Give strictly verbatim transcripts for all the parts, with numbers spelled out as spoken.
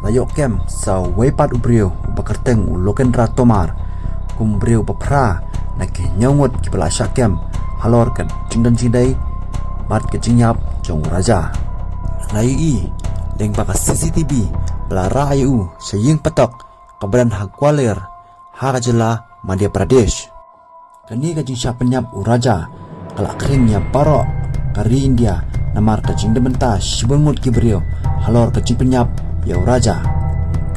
La ïoh kem sa uwei pat u briew uba kyrteng u Lokendra Tomar kum u briew ba phra na ki hynñiew ngut kiba la shah kem halor ka jingdon jingdei bad ka jingïap jong u Raja. La ïohi lyngba ka C C T V ba la rah ïa u sha ïing patok kaba don ha Gwalior, ha ka jylla Madhya Pradesh. Kane ka jingshah pynïap u Raja ka la khring ïa baroh ka ri India, namar ka jingdon bynta shibun ngut ki briew halor ka jingpynïap ïa u Raja.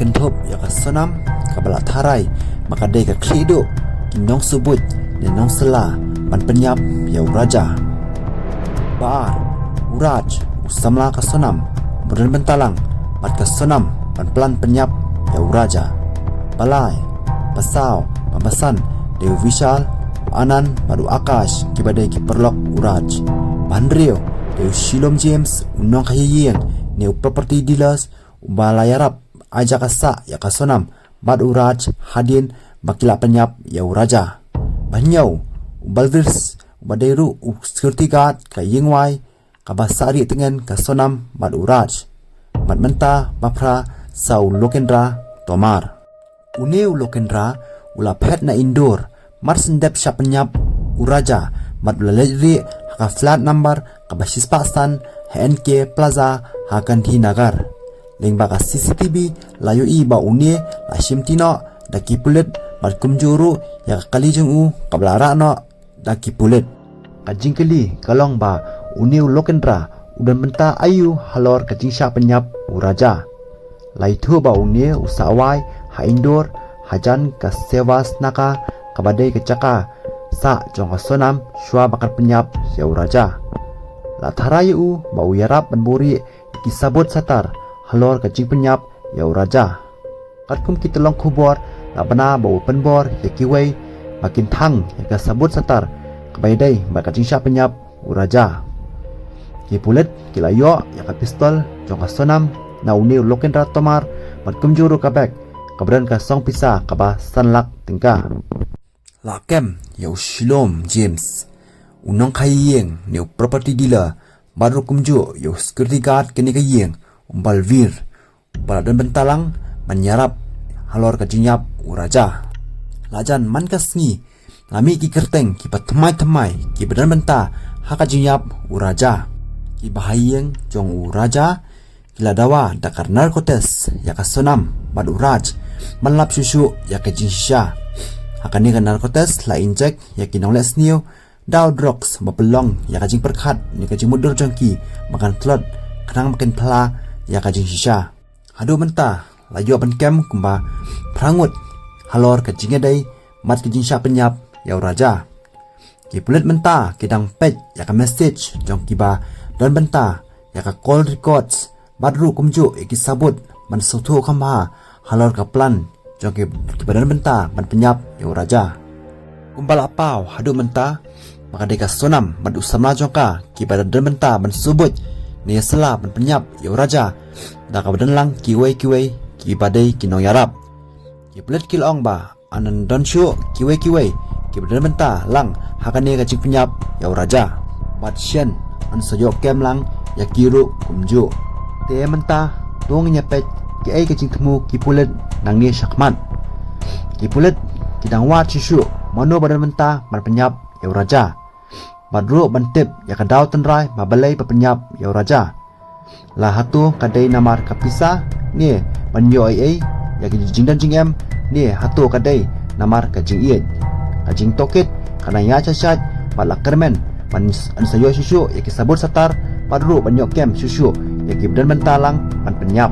Kynthup ïa ka Sonam kaba la tharai ba ka dei ka khlieh duh ki nongsubut ne nongsylla ban pynïap ïa u Raja. Ba ar, u Raj, u samla ka Sonam, ba don bynta lang bad ka Sonam ban plan pynïap ïa u Raja. Ba lai, ba saw, ba san, dei u Vishal, u Anand bad u Akash kiba dei ki paralok u Raj. Ba hynriew, dei u Shilom James, u nongkhaïi ïing ne u property dealers, uba la ïarap ai jaka sah ïa ka Sonam bad u Raj hadien ba ki la pynïap ïa u Raja. Ba hynñiew, u Balvir, uba dei ruh u security guard ka ïingwai kaba sah rieh tngen ka Sonam bad u Raj. Bad mynta ba phra sa u Lokendra Tomar. Une u Lokendra u la phet na Indore mar shen dep shah pynïap u Raja bad u la leit rieh ha ka flat number kaba shispah san ha N K Plaza ha Gandhinagar. Lyngba ka C C T V la ïohi ba une la shimti noh da ki pulit bad kumjuh ruh ïa ka kali jong u kaba la rah noh da ki pulit. Ka jingkylli ka long ba une u Lokendra u don bynta aïu halor ka jingshah pynïap u Raja. La ïathuh ba une u sah wai ha Indore hajan ka Sevas Naka kaba dei ka jaka sah jong ka Sonam shuwa ba kan pynïap ïa u Raja. La tharai ïa u ba u ïarap ban buhrieh ki sabut satar halor ka jingpynïap ïa u Raja. Katkum ki tyllong khubor la bna ba u pynbor ïa kiwei ba kin thang ïa ka sabut satar kaba ïadei bad ka jingshah pynïap u Raja. Ki pulit ki la ïoh ïa ka pistol jong ka Sonam na une u Lokendra Tomar bad kumjuh ruh ka bag kaba don ka song pisa kaba san lak tyngka. La kem ïa u Shilom James, u nongkhaïi ïing ne u property dealer, bad ruh kumjuh ïa u security guard kane ka ïing, u Balvir, uba la don bynta lang ban ïarap halor ka jingïap u Raja. La jan man ka sngi la mih ki kyrteng kiba thymmai thymmai kiba don bynta ha ka jingïap u Raja. Kiba ha ïing jong u Raja ki la dawa da ka narcotics ïa ka Sonam bad u Raj ban lap shuh shuh ïa ka jingshisha. Ha kane ka narcotics la inject ïa ki nongleh sniew da u drugs ba pynlong ïa ka jingpyrkhat ne ka jingmutdur jong ki ba kan tlot khnang ba kin phylla ïa ka jingshisha. Haduh mynta la ïoh ban kem kumba phra ngut halor ka jingïadei bad ka jingshah pynïap ïa u Raja. Ki pulit mynta ki dang peit ïa ka message jong kiba don bynta ïa ka call records bad ruh kumjuh ïa ki sabut ban sngewthuh kham bha halor ka plan jong ki, kiba don bynta ban pynïap ïa u Raja. Kumba la paw haduh mynta ba ka dei ka Sonam bad u samla jong ka kiba don bynta ban sngewbha ne ïasylla ban pynïap ïa u Raja da kaba don lang kiwei kiwei kiba dei ki nongïarap. Ki pulit ki la ong ba yn don shuh kiwei kiwei kiba don bynta lang ha kane ka jingpynïap ïa u Raja. Bad shen yn sa ïoh kem lang ïa ki ruh kumjuh. Te mynta to ngin ïa peit kiei ka jingthmu ki pulit nangne shakhmat. Ki pulit ki dang wad shuh shuh mano ba don bynta ban pynïap ïa u Raja. Bad ruh ban tip ïa ka daw tynrai ba balei ba pynïap ïa u Raja. La hato ka dei namar ka pisa ne ban ïoh ei ei ïa ka jingdon jingem ne hato ka dei namar ka jingïeit. Ka jingtohkit ka dang ïaid shait shait bad la kyrmen ban s-, yn sa ïoh shuh shuh ïa ki sabut satar bad ruh ban ïoh kem shuh shuh ïa kiba don bynta lang ban pynïap.